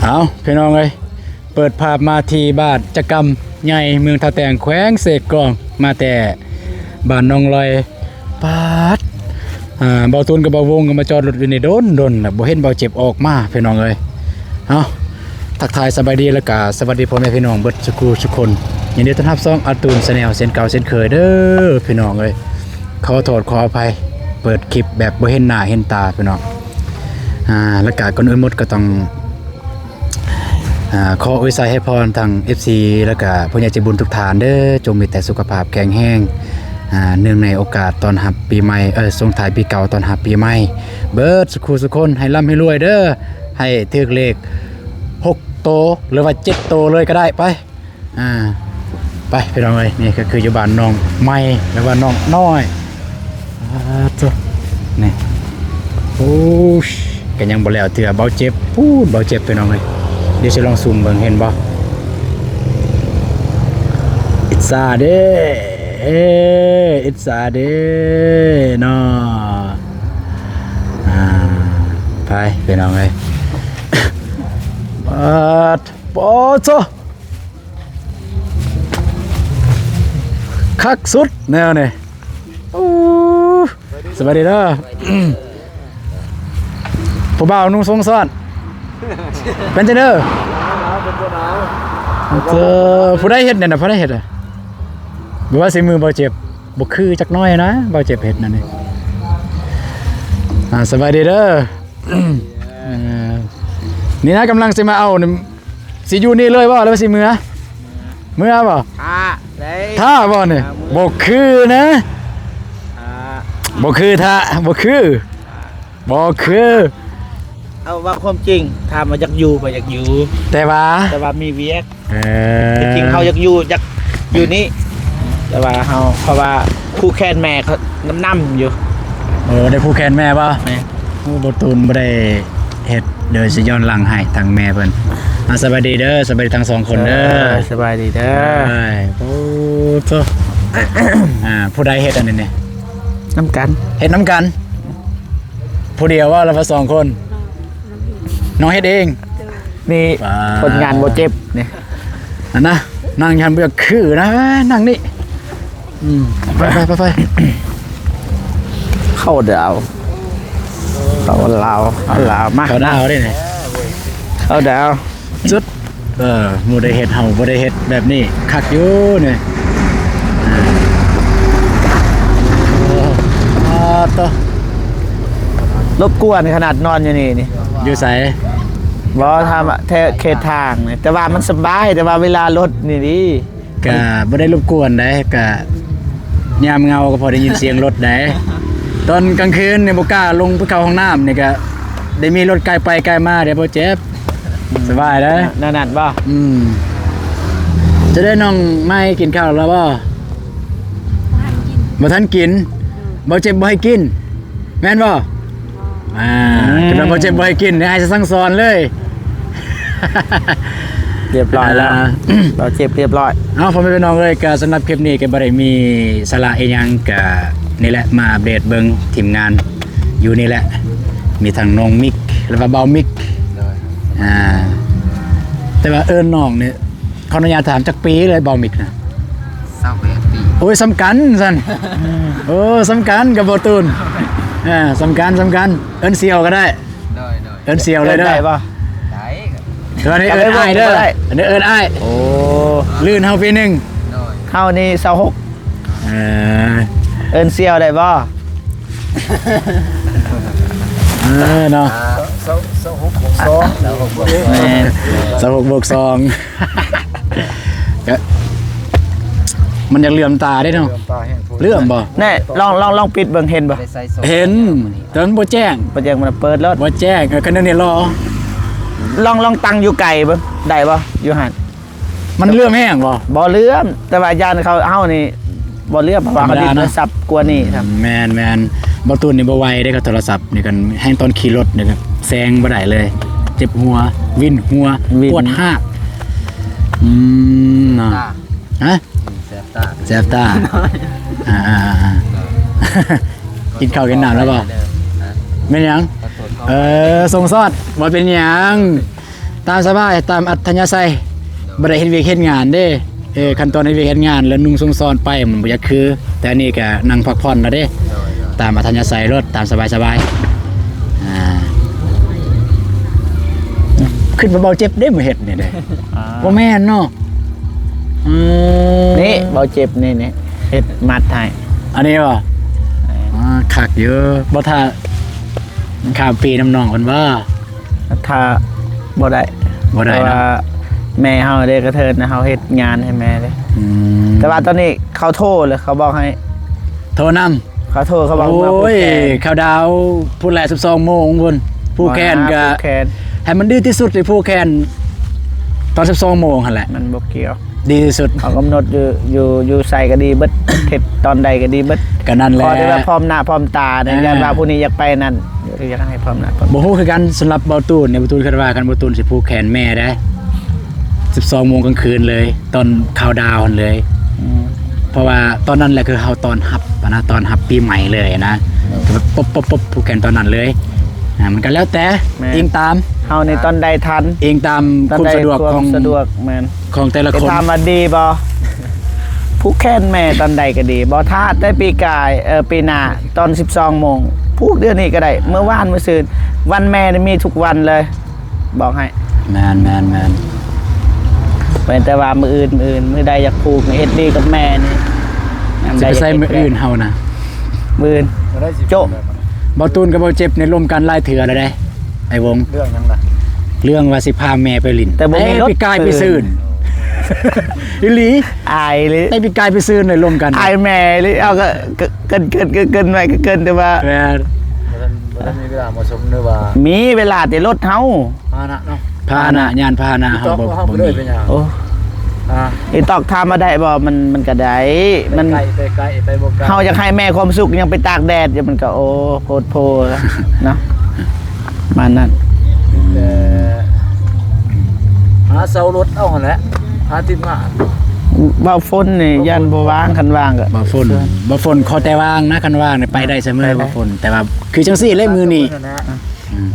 ເອົາ ພີ່ນ້ອງເອີຍ ເປີດພາບມາທີ່ບ້ານຈະກຳໃຫຍ່ ເມືອງທ່າແຕງ ແຂວງເຊກອງ ມາແຕ່ບ້ານໜອງລອຍ ປາດ ອ່າ ເບົາຕູນກັບເບົາວົງກໍມາຈອດລົດຢູ່ນີ້ດົນໆ ແລ້ວ ບໍ່ເຫັນເບົາເຈັບອອກມາ ພີ່ນ້ອງເອີຍ. ເອົາ ທັກທາຍສະບາຍດີ ແລ້ວກະສະຫວັດດີພໍ່ແມ່ພີ່ນ້ອງເບິດສຸຄູ່ສຸຄົນ. ຍິນດີຕ້ອນຮັບຊ່ອງອາຕູນແຊນແນວເຊັ່ນເກົ່າເຊັ່ນເຄີຍເດີພີ່ນ້ອງເອີຍ. ຂໍໂທດຂໍອະໄພ ເປີດຄລິບແບບບໍ່ເຫັນໜ້າເຫັນຕາພີ່ນ້ອງ. ອ່າ ແລ້ວກະກ່ອນອື່ນໝົດກໍຕ້ອງ ອ່າ ຂໍອວຍໄຊໃຫ້ພອນທາງເອັຟຊີ ແລ້ວກະຜູ້ໃຫຍ່ໃຈບຸນທຸກທ່ານເດີ ຈົ່ງມີແຕ່ສຸຂະພາບແຂງແຮງ ອ່າ ເນື່ອງໃນໂອກາດຕ້ອນຮັບປີໃໝ່ ເອີ ສົ່ງທ້າຍປີເກົ່າຕ້ອນຮັບປີໃໝ່ ເບິດສຸຄູ່ສຸຄົນ ໃຫ້ລ່ຳໃຫ້ລວຍເດີ ໃຫ້ຖືກເລກຫົກໂຕ ຫຼືວ່າເຈັດໂຕເລີຍກໍໄດ້ ໄປ ອ່າ ໄປພີ່ນ້ອງເອີຍ. ນີ້ກໍຄືຢູ່ບ້ານໜອງໃໝ່ ຫຼືວ່າໜອງນ້ອຍ. ອາໂທ້ ນີ້ ໂອ້ຍ ກໍຍັງບໍ່ແລ້ວເທື່ອ ເບົາເຈັບ ປູດ ເບົາເຈັບພີ່ນ້ອງເອີຍ. ດຽວຊິລອງຊູມເບິ່ງ ເຫັນບໍ່? ອິດສາເດ້ ເອີ ອິດສາເດ້ເນາະ. ອ່າ ໄປພີ່ນ້ອງເອີຍ ປາດ ປາດໂທ້ ຄັກສຸດແນວນີ້. ໂອ້ ສະບາຍດີເດີ ຜູ້ບ່າວນຸ່ງຊົງຊ້ອນ ເປັນຈັ່ງໃດ? ເອີ ຜູ້ໃດເຮັດນີ້ນະ? ຜູ້ໃດເຮັດ? ບໍ່ວ່າສີມືບໍ່ເຈັບ ບໍ່ຄືຈັກໜ້ອຍນະ ບໍ່ເຈັບເຮັດນັ້ນນີ້. ອ່າ ສະບາຍດີເດີ. ເອີ ນີ້ນະ ກຳລັງຊິມາເອົານີ້ ຊິຢູ່ນີ້ເລີຍບໍ່ ຫຼືວ່າຊິເມືອ? ເມືອບໍ່? ຖ້າໄດ້ ຖ້າບໍ່ນີ້? ຖ້າເມືອ ບໍ່ຄືນະ ຖ້າ ບໍ່ຄື ຖ້າ ບໍ່ຄື ບໍ່ຄື. ເອົາ ເວົ້າຄວາມຈິງ ຖາມວ່າຢາກຢູ່ບໍ່? ຢາກຢູ່ ແຕ່ວ່າ ແຕ່ວ່າມີວຽກ. ເອີ ທີ່ຈິງເຮົາຢາກຢູ່ ຢາກຢູ່ນີ້ ແຕ່ວ່າເຮົາ ເພາະວ່າຜູກແຂນແມ່ເຂົານຳໆຢູ່. ເອີ ໄດ້ຜູກແຂນແມ່ບໍ່? ແມ່ນ. ໂອ້ ບໍ່ຕູນບໍ່ໄດ້ເຮັດ ດຽວຊິຍ້ອນຫຼັງໃຫ້ທາງແມ່ເພິ່ນ. ອ່າ ສະບາຍດີເດີ ສະບາຍດີທັງສອງຄົນເດີ. ເອີ ສະບາຍດີເດີ. ໂອ້ ໂທ້ ອ່າ ຜູ້ໃດເຮັດອັນນີ້ນີ້? ນຳກັນ ເຮັດນຳກັນ ຜູ້ດຽວບໍ່ ຫຼືວ່າສອງຄົນ? ນ້ອງເຮັດເອງ. ນີ້ ປາດ ຜົນງານບໍ່ເຈັບນີ້ ອັນນະ ນັ່ງຢູ່ຫັ້ນບໍ່ຢາກຄືນະ ນັ່ງນີ້. ອືມ ໄປໆໆ ເຂົ້າດາວ ເຂົ້າລາວ ເຂົ້າລາວ ມາ ເຂົ້າດາວເດ້ນີ້ ເຂົ້າດາວ ຈຸດ. ເອີ ໝູ່ໄດ້ເຮັດ ເຮົາບໍ່ໄດ້ເຮັດແບບນີ້ ຄັກຢູ່ນີ້. ອ່າ ໂອ້ ອາໂຕ ລົບກວນຂະໜາດນອນຢູ່ນີ້ນີ້. ຢູ່ໃສ? ບໍ່ ຖາມແທ້ເຂດທາງນີ້ ແຕ່ວ່າມັນສະບາຍ ແຕ່ວ່າເວລາລົດນີ້ດີ ກະບໍ່ໄດ້ລົບກວນໃດ ກະຍາມເຫງົາກໍພໍໄດ້ຍິນສຽງລົດໃດ. ຕອນກາງຄືນນີ້ບໍ່ກ້າລົງໄປເຂົ້າຫ້ອງນ້ຳນີ້ ກະໄດ້ມີລົດໄກໄປໄກມາ ໄດ້ບໍ່ເຈັບ. ສະບາຍເດີ ແນວນັ້ນບໍ່? ອືມ ຈະໄດ້ ນ້ອງໃໝ່ກິນເຂົ້າແລ້ວບໍ່? ບໍ່ທັນກິນ ບໍ່ທັນກິນ ບໍ່ເຈັບບໍ່ໃຫ້ກິນ ແມ່ນບໍ່? ອ່າ ອືມ ຄິດວ່າບໍ່ເຈັບບໍ່ໃຫ້ກິນ ໃຫ້ສັ່ງສອນເລີຍ. ຮຽບຮ້ອຍແລ້ວ ອ່າ ບໍ່ເຈັບຮຽບຮ້ອຍ. ເອົາ ພໍ່ແມ່ພີ່ນ້ອງເອີຍ ກະສຳລັບຄລິບນີ້ກະບໍ່ໄດ້ມີສາລະອີ່ຫຍັງ ກະນີ້ແຫຼະ ມາອັບເດດເບິ່ງທີມງານຢູ່ນີ້ແຫຼະ ມີທັງນ້ອງມິກ ຫຼືວ່າບ່າວມິກ. ໂດຍ ອ່າ ແຕ່ວ່າເອີ້ນນ້ອງນີ້ ຂໍອະນຸຍາດຖາມ ຈັກປີເລີຍບ່າວມິກນະ? ຊາວແປດປີ. ໂອ້ຍ ສ່ຳກັນຊັ້ນ ໂອ້ ສ່ຳກັນກັບບ່າວຕູນ ອ່າ ສ່ຳກັນ ສ່ຳກັນ ເອີ້ນສ່ຽວກໍໄດ້. ໂດຍໆ ເອີ້ນສ່ຽວເລີຍເດີ ເອີ້ນໄດ້ບໍ່? ໄດ້. ເອີ້ນ ເອີ້ນອ້າຍເດີ ອັນນີ້ເອີ້ນອ້າຍ. ໂອ້ ລື່ນເຮົາປີໜຶ່ງ. ໂດຍ ເຮົານີ້ຊາວຫົກ. ເອີ ເອີ້ນສ່ຽວໄດ້ບໍ່? ເອີເນາະ ອ່າ ຊາວ ຊາວຫົກບວກສອງ ຊາວຫົກບວກສອງ ແມ່ນ ຊາວຫົກບວກສອງ ກະ ມັນຢາກເຫຼື້ອມຕາເດ້ເນາະ ເຫຼື້ອມຕາແຮງ. ເຫຼື້ອມບໍ່? ແນ່ ລອງ ລອງ ລອງປິດເບິ່ງ ເຫັນບໍ່? ເຫັນ ແຕ່ມັນບໍ່ແຈ້ງ ບໍ່ແຈ້ງ ມັນເປີດໂລດ ບໍ່ແຈ້ງ. ເອີ ຄັນແນວນີ້ລໍ ລອງ ລອງຕັ້ງຢູ່ໄກເບິ່ງ ໄດ້ບໍ່? ຢູ່ຫັ້ນ ມັນເຫຼື້ອມແຮງບໍ່? ບໍ່ເຫຼື້ອມ ແຕ່ວ່າຢ້ານເຂົາ ເຮົານີ້ບໍ່ເຫຼື້ອມ ເພາະວ່າເຂົາດິດໂທລະສັບກວ່ານີ້. ແມ່ນໆ ບ່າວຕູນນີ້ບໍ່ໄວເດ້ ກັບໂທລະສັບນີ້ກັນ ແຮງຕອນຂີ່ລົດນີ້ກໍແຊງບໍ່ໄດ້ເລີຍ ເຈັບຫົວ ວິນຫົວ ວິນ ປວດຮາກ. ອືມ ເນາະ ຕາ ຮະ? ແສບຕາ ແສບຕາ. ອ່າໆໆ ກິນເຂົ້າກິນນ້ຳແລ້ວບໍ່? ແມ່ນຫຍັງ? ເອີ ສົ່ງຊອດ ບໍ່ເປັນຫຍັງ. ຕາມສະບາຍ ຕາມອັດທະຍາໄສ ບໍ່ໄດ້ເຮັດວຽກເຮັດງານເດ້. ເອີ ຂັ້ນຕອນເຮັດວຽກເຮັດງານ ແລ້ວນຸ່ງຊົງຊອນໄປ ມັນບໍ່ຢາກຄື. ແຕ່ອັນນີ້ກະນັ່ງພັກຜ່ອນລະເດ້ ໂດຍໆ ຕາມອັດທະຍາໄສໂລດ ຕາມສະບາຍໆ. ອ່າ ຄິດວ່າເບົາເຈັບເດ້ ມາເຮັດນີ້ເດ້. ອ່າ ບໍ່ແມ່ນເນາະ. ອືມ ນີ້ເບົາເຈັບນີ້ ນີ້ເຮັດມັດໃຫ້ ອັນນີ້ບໍ່? ແມ່ນ ອ່າ ຄັກຢູ່. ບໍ່ຖ້າຂ້າມປີນຳນ້ອງເພິ່ນບໍ່? ຖ້າບໍ່ໄດ້ ບໍ່ໄດ້ ເພາະວ່າ ເນາະ ແມ່ເຮົາເດ້ກະເທີນ ເຮົາເຮັດງານໃຫ້ແມ່ເດ້. ອືມ ແຕ່ວ່າຕອນນີ້ເຂົາໂທແລ້ວ ເຂົາບອກໃຫ້ ໂທນຳ ເຂົາໂທ ເຂົາບອກ ໂອ້ຍ ວ່າຜູກແຂນ ເຂົ້າດາວພຸ້ນແຫຼະ ສິບສອງໂມງພຸ້ນ. ຜູກແຂນກະ ຜູກແຂນ ໃຫ້ມັນດີທີ່ສຸດ ໃຫ້ຜູກແຂນຕອນສິບສອງໂມງຫັ້ນແຫຼະ ມັນບໍ່ກ່ຽວ ດີທີ່ສຸດ. ເຂົາກຳນົດຢູ່ ຢູ່ ຢູ່ໃສກະດີເບິດ ເຮັດຕອນໃດກະດີເບິດ. ກະນັ້ນແຫຼະ ຂໍແຕ່ວ່າພ້ອມໜ້າພ້ອມຕາເດ້ ອ່າ ຢ້ານວ່າຜູ້ນີ້ຢາກໄປນັ້ນ ຢາກໃຫ້ພ້ອມໜ້າພ້ອມຕາ. ບໍ່ຮູ້ຄືກັນ ສຳລັບເບົາຕູນນີ້ ເບົາຕູນຄິດວ່າ ຄັນເບົາຕູນຊິຜູກແຂນແມ່ໄດ້ ສິບສອງໂມງກາງຄືນເລີຍ ຕອນເຂົ້າດາວຫັ້ນເລີຍ. ອືມ ເພາະວ່າຕອນນັ້ນແຫຼະ ຄືເຮົາຕ້ອນຮັບຫັ້ນນະ ຕ້ອນຮັບປີໃໝ່ເລີຍນະ. ໂດຍ ຄືແບບ ປົບໆໆ ຜູກແຂນຕອນນັ້ນເລີຍ. ອ່າ ມັນກະແລ້ວແຕ່ ແມ່ນ ອີງຕາມ ເຮົານີ້ຕອນໃດທັນ ອີງຕາມຄວາມສະດວກ ຕອນໃດຄວາມ ຂອງ ສະດວກ. ແມ່ນ ຂອງແຕ່ລະຄົນ. ຖາມວ່າດີບໍ່? ຜູກແຂນແມ່ຕອນໃດກະດີ ບໍ່ຖ້າແຕ່ປີກາຍ ເອີ ປີໜ້າຕອນສິບສອງໂມງ ຜູກດຽວນີ້ກະໄດ້ ມື້ວານມື້ຊືນ. ວັນແມ່ນີ້ມີທຸກວັນເລີຍ ບອກໃຫ້. ແມ່ນໆໆ ແມ່ນແຕ່ວ່າມື້ອື່ນ ມື້ອື່ນ ມື້ໃດຢາກຜູກ ເຮັດດີກັບແມ່ນີ້ ຊິໄປໃສມື້ອື່ນເຮົານະ? ມື້ອື່ນ ໂຈະ. ເບົາຕູນກັບເບົາເຈັບນີ້ລົມກັນຫຼາຍເທື່ອແລ້ວເດ້ ໄອ້ວົງ. ເລື່ອງຫຍັງລະ? ເລື່ອງວ່າຊິພາແມ່ໄປຫຼິ້ນ ແຕ່ບໍ່ມີລົດ ແຕ່ປີກາຍໄປຊື່ນ. ອີ່ຫຼີ ອາຍອີ່ຫຼີ ແຕ່ປີກາຍໄປຊື່ນເລີຍ ລົມກັນ ອາຍແມ່ອີ່ຫຼີ. ເອົາ ກະ ກະ ເກີນ ເກີນ ເກີນ ເກີນໄວ້ ກະເກີນ ແຕ່ວ່າ ແມ່ນ ບໍ່ທັນ ບໍ່ທັນມີເວລາເໝາະສົມ ຫຼືວ່າ ມີເວລາແຕ່ລົດເຮົາ ພາຫະນະເນາະ ພາຫະນະ ຍານພາຫະນະເຮົາບໍ່ ບໍ່ມີ. ໂອ້ ອ່າ ອີຕອກຖາມວ່າໄດ້ບໍ່? ມັນ ມັນກະໄດ້ ມັນ ໄກ ໄປໄກ ໄປບໍ່ໄກ. ເຮົາຢາກໃຫ້ແມ່ຄວາມສຸກ ຍັງໄປຕາກແດດຢູ່ ມັນກະ ໂອ້ ໂພດໂພເນາະ ປະມານນັ້ນ. ແຕ່ຫາເຊົ່າລົດເອົາຫັ້ນແຫຼະ ຫາທີມງານ. ບ່າວຝົນນີ້ຢ້ານບໍ່ວ່າງ ຄັນວ່າງກະ ບ່າວຝົນ ບ່າວຝົນຂໍແຕ່ວ່າງນະ ຄັນວ່າງນີ້ໄປໄດ້ສະເໝີ ໄປໄດ້ ບ່າວຝົນ. ແຕ່ວ່າຄືຈັ່ງຊີ້ແຫຼະມື້ນີ້ ອືມ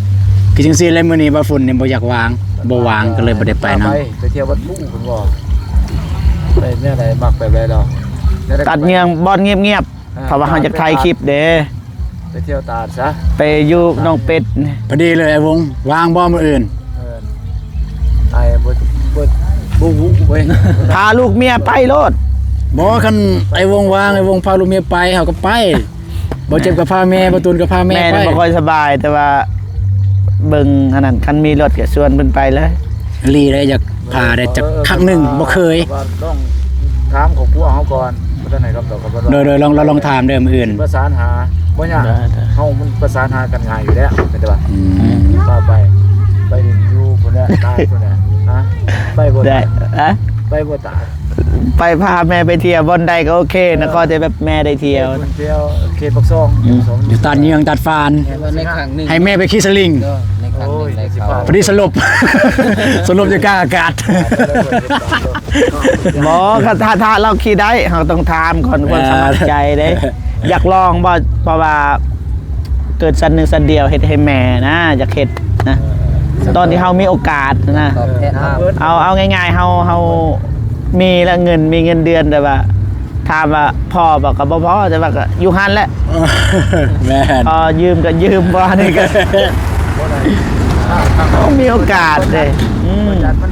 ຄືຈັ່ງຊີ້ແຫຼະ ມື້ນີ້ບ່າວຝົນນີ້ບໍ່ຢາກວາງ ບໍ່ວ່າງ ກະເລີຍບໍ່ໄດ້ໄປນຳ. ໄປ ໄປທ່ຽວວັດພູພຸ້ນບໍ່? ໄປແນວໃດ? ມັກແບບໃດລາວ? ແນວໃດກະໄປ ຕັດເຫຍື່ອງບ່ອນງຽບໆ ອ່າ ເພາະວ່າເຮົາຢາກຖ່າຍຄລິບເດ້. ໄປທ່ຽວຕາດຊະ ໄປຢູ່ໜອງເປັດ. ພໍດີເລີຍ ໄອ້ວົງ ວ່າງບໍ່ມື້ອື່ນ? ເອີ ອ້າຍບໍ່ ບໍ່ ບໍ່ຮູ້ເວີຍ. ພາລູກເມຍໄປໂລດ. ບໍ່ ຄັນໄອ້ວົງວ່າງ ໄອ້ວົງພາລູກເມຍໄປ ເຮົາກະໄປ. ບໍ່ເຈັບກະພາແມ່ ບໍ່ຕູນກະພາແມ່ໄປ. ແມ່ນີ້ບໍ່ຄ່ອຍສະບາຍ ແຕ່ວ່າເບິ່ງອັນນັ້ນ ຄັນມີລົດກະຊວນເພິ່ນໄປເລີຍ. ອີ່ຫຼີເດ້ ຢາກພາໄດ້ຈັກຄັ້ງໜຶ່ງ ບໍ່ເຄີຍ. ລອງຖາມຄອບຄົວເຮົາກ່ອນ ບໍ່ທັນໃຫ້ຄຳຕອບ. ໂດຍໆ ລອງ ລອງຖາມເດີມື້ອື່ນ ປະສານຫາ. ບໍ່ຍາກ ໄດ້ໆ ເຮົາມັນປະສານຫາກັນງ່າຍຢູ່ແລ້ວ ແມ່ນແຕ່ວ່າ ອືມ ພາໄປ ໄປຢູ່ພຸ້ນແຫຼະ ຕາດພຸ້ນແຫຼະ. ຮະ ໄປບໍ່ ໄດ້ ຕາດ ຮະ ໄປບໍ່ ຕາດ. ໄປພາແມ່ໄປທ່ຽວບ່ອນໃດກະໂອເຄນະ ເອີ ຂໍແຕ່ແບບແມ່ໄດ້ທ່ຽວ ໄປທ່ຽວເຂດປາກຊ່ອງ ອືມ ປາກຊ່ອງ ຢູ່ຕາດເຫຍື່ອງຕາດຟານ ໃຫ້ແມ່ໄປຂີ່ສະລິງ. ໂອ້ຍ ພໍດີສະຫຼົບ ສະຫຼົບຢູ່ກາງອາກາດ. ບໍ່ ຖ້າ ຖ້າລາວຂີ່ໄດ້ ເຮົາຕ້ອງຖາມກ່ອນ ຄວາມສະໝັກໃຈເດ້. ຢາກລອງບໍ່? ເພາະວ່າເກີດຊາດໜຶ່ງຊາດດຽວ ເຮັດໃຫ້ແມ່ນະ ຢາກເຮັດນະ ຕອນທີ່ເຮົາມີໂອກາດນະ. ເອົາ ເອົາງ່າຍໆ ເຮົາ ເຮົາມີລະເງິນ ມີເງິນເດືອນ ແຕ່ວ່າ ຖາມວ່າພໍບໍ່ ກະບໍ່ພໍ ແຕ່ວ່າກະຢູ່ຫັ້ນແຫຼະ. ແມ່ນ ພໍຢືມກະຢືມ ບໍ່ ອັນນີ້ກະ ບໍ່ໄດ້ ຕ້ອງມີໂອກາດເດ້. ອືມ ມັນ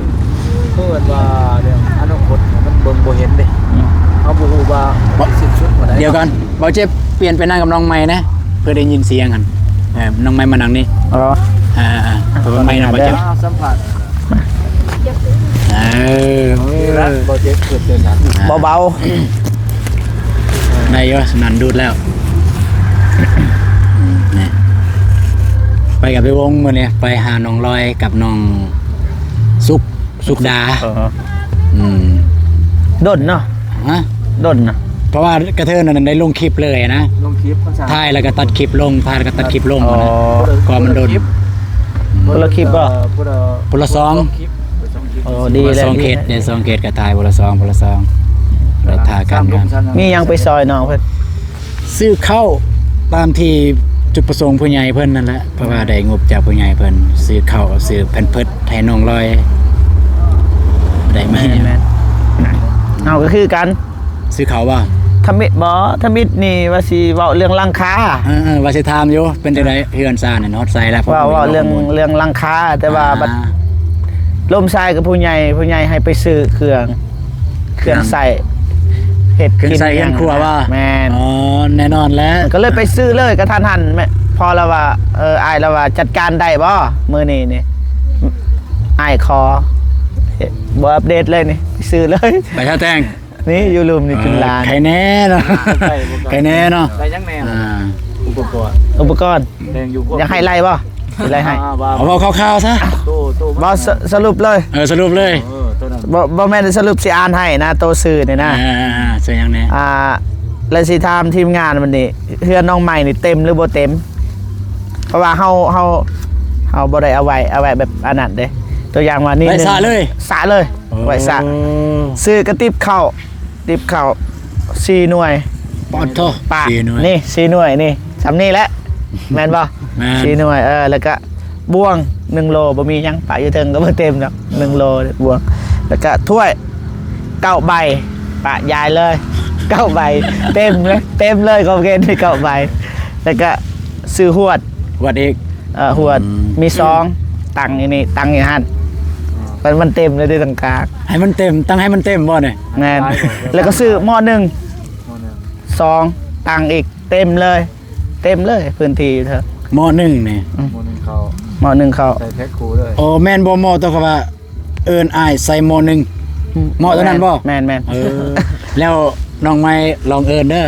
ເອີ້ນວ່າເລື່ອງອະນາຄົດ ມັນເບິ່ງບໍ່ເຫັນເດ້. ອືມ ເຮົາບໍ່ຮູ້ວ່າມັນຊິສິ້ນສຸດເມື່ອໃດ. ດຽວກ່ອນ ເບົາເຈັບ ປ່ຽນໄປນັ່ງກັບນ້ອງໃໝ່ນະ ເພື່ອໄດ້ຍິນສຽງຫັ້ນ. ເອີ ນ້ອງໃໝ່ມານັ່ງນີ້. ອໍ ເອີໆ ເພາະວ່າໄມນຳເບົາເຈັບ ສຳພາດ. ເອີ ເບົາເຈັບ ເກີດເປັນຫຍັງ ເບົາໆ ໄດ້ຢູ່ ສະນັ້ນດູດແລ້ວ. ນີ້ ໄປກັບໄອ້ວົງມື້ນີ້ ໄປຫານ້ອງລອຍກັບນ້ອງສຸກ ສຸກດາ. ເອີ ອືມ ດົນເນາະ. ຮະ ດົນເນາະ ເພາະວ່າກະເທີນນັ້ນໄດ້ລົງຄລິບເລີຍນະ. ລົງຄລິບ ຖ່າຍແລ້ວກະຕັດຄລິບລົງ ຖ່າຍແລ້ວກະຕັດຄລິບລົງ. ອໍ ນະ ກະມັນດົນ. ຄົນລະຄລິບບໍ່? ຄົນລະສອງ. ໂອ້ ດີແລ້ວ ສອງເຂດເດ້ ສອງເຂດກະຖ່າຍຄົນລະສອງ ຄົນລະສອງ ແລ້ວຖ່າຍກັນ. ມີຫຍັງໄປຊ່ອຍນ້ອງເພິ່ນ? ຊື້ເຂົ້າຕາມທີ່ ຈຸດປະສົງຜູ້ໃຫຍ່ເພິ່ນນັ້ນແຫຼະ ເພາະວ່າໄດ້ງົບຈາກຜູ້ໃຫຍ່ເພິ່ນ ຊື້ເຂົ້າ ຊື້ແພມເພີດໃຫ້ນ້ອງລອຍ ໄດ້ມາ ແມ່ນໆ ເຮົາກໍຄືກັນ ຊື້ເຂົ້າບໍ່? ທຳອິດບໍ່? ທຳອິດນີ້ວ່າຊິເວົ້າເລື່ອງຫຼັງຄາ ເອີໆ ວ່າຊິຖາມຢູ່ ເປັນຈັ່ງໃດເຮືອນຊານນັ້ນ ຮອດໃສແລ້ວ? ເວົ້າ ເວົ້າເລື່ອງ ເລື່ອງຫຼັງຄາ ແຕ່ວ່າ ອ່າ ບັດລົມຊາຍກັບຜູ້ໃຫຍ່ ຜູ້ໃຫຍ່ໃຫ້ໄປຊື້ເຄື່ອງ ເຄື່ອງໃຊ້ເຮັດກິນ ເຄື່ອງໃຊ້ເຮືອນຄົວວ່າ ແມ່ນ ອໍ ແນ່ນອນແຫຼະ ກໍເລີຍໄປຊື້ເລີຍກະທັນຫັນ ແມ່ນ ພໍລະວ່າ ເອີ ອ້າຍລະວ່າຈັດການໄດ້ບໍ່ມື້ນີ້ນີ້ ອ້າຍຂໍ ບໍ່ອັບເດດເລີຍນີ້ ໄປຊື້ເລີຍ ໄປທ່າແຕ່ງ ນີ້ຢູ່ລຸ່ມນີ້ເປັນ ເອີ ລ້ານ ໃຄແນ່ເນາະ ໃຄແນ່ເນາະ ໄດ້ຫຍັງແນ່ ອ່າ ອຸປະກອນ ອຸປະກອນ ແຕ່ງຢູ່ ຢາກໃຫ້ໄລ່ບໍ່? ຊິໄລ່ໃຫ້ ອ່າ ເວົ້າ ເວົ້າຄ່າວໆຊະ ໂຕ ໂຕ ເວົ້າສະ ສະຫຼຸບເລີຍ ເອີ ສະຫຼຸບເລີຍ ເອີ ໂຕນັ້ນ ບໍ່ ບໍ່ແມ່ນສະຫຼຸບ ຊິອ່ານໃຫ້ນະ ໂຕຊື່ນີ້ນະ ອ່າໆໆ ຊື່ຫຍັງແນ່? ອ່າ ແລະຊິຖາມທີມງານວັນນີ້ ເຮືອນນ້ອງໃໝ່ນີ້ເຕັມຫຼືບໍ່ເຕັມ? ເພາະວ່າເຮົາ ເຮົາ ເຮົາບໍ່ໄດ້ເອົາໄວ້ ເອົາໄວ້ແບບອັນນັ້ນເດ້ ຕົວຢ່າງວ່ານີ້ ໄວ້ສະເລີຍ ສະເລີຍ ໂອ້ ໄວ້ສະ ຊື້ກະຕິບເຂົ້າ ຕິບເຂົ້າສີ່ໜ່ວຍ ປາດໂທ້ ປະ ສີ່ໜ່ວຍ ນີ້ສີ່ໜ່ວຍນີ້ ສ່ຳນີ້ແຫຼະ ແມ່ນບໍ່? ແມ່ນ ສີ່ໜ່ວຍ ເອີ ແລ້ວກະບ່ວງໜຶ່ງໂລ ບໍ່ມີຫຍັງ ປະຢູ່ເທິງກໍບໍ່ເຕັມດອກ ໜຶ່ງໂລ ບ່ວງ ແລ້ວກະຖ້ວຍເກົ້າໃບ ປະຢາຍເລີຍ ເກົ້າໃບ ເຕັມເລີຍ ເຕັມເລີຍ ຂອງເກນນີ້ເກົ້າໃບ ແລ້ວກະຊື້ຫວດ ຫວດອີກ ເອີ ຫວດ ອືມ ມີຊອງ ຕັ້ງຢູ່ນີ້ ຕັ້ງຢູ່ຫັ້ນ ມັນ ມັນເຕັມເລີຍເດ້ ຕັ້ງກາງ ໃຫ້ມັນເຕັມ ຕັ້ງໃຫ້ມັນເຕັມບໍ່ນີ້? ແມ່ນ ແລ້ວກໍຊື້ໝໍ້ໜຶ່ງ ໝໍ້ໜຶ່ງ ຊອງ ຕັ້ງອີກ ເຕັມເລີຍ ເຕັມເລີຍ ພື້ນທີ່ຢູ່ເທີ ໝໍ້ໜຶ່ງນີ້ ອືມ ໝໍ້ໜຶ່ງເຂົ້າ ໝໍ້ໜຶ່ງເຂົ້າ ໃສ່ແພັກຄູ່ເລີຍ ໂອ້ ແມ່ນບໍ່? ໝໍ້ຕົວເຂົາວ່າ ເອີ້ນອ້າຍໃສ່ໝໍ້ໜຶ່ງ ອືມ ໝໍ້ຕົວນັ້ນບໍ່? ແມ່ນໆ ເອີ ແລ້ວນ້ອງໃໝ່ລອງເອີ້ນເດີ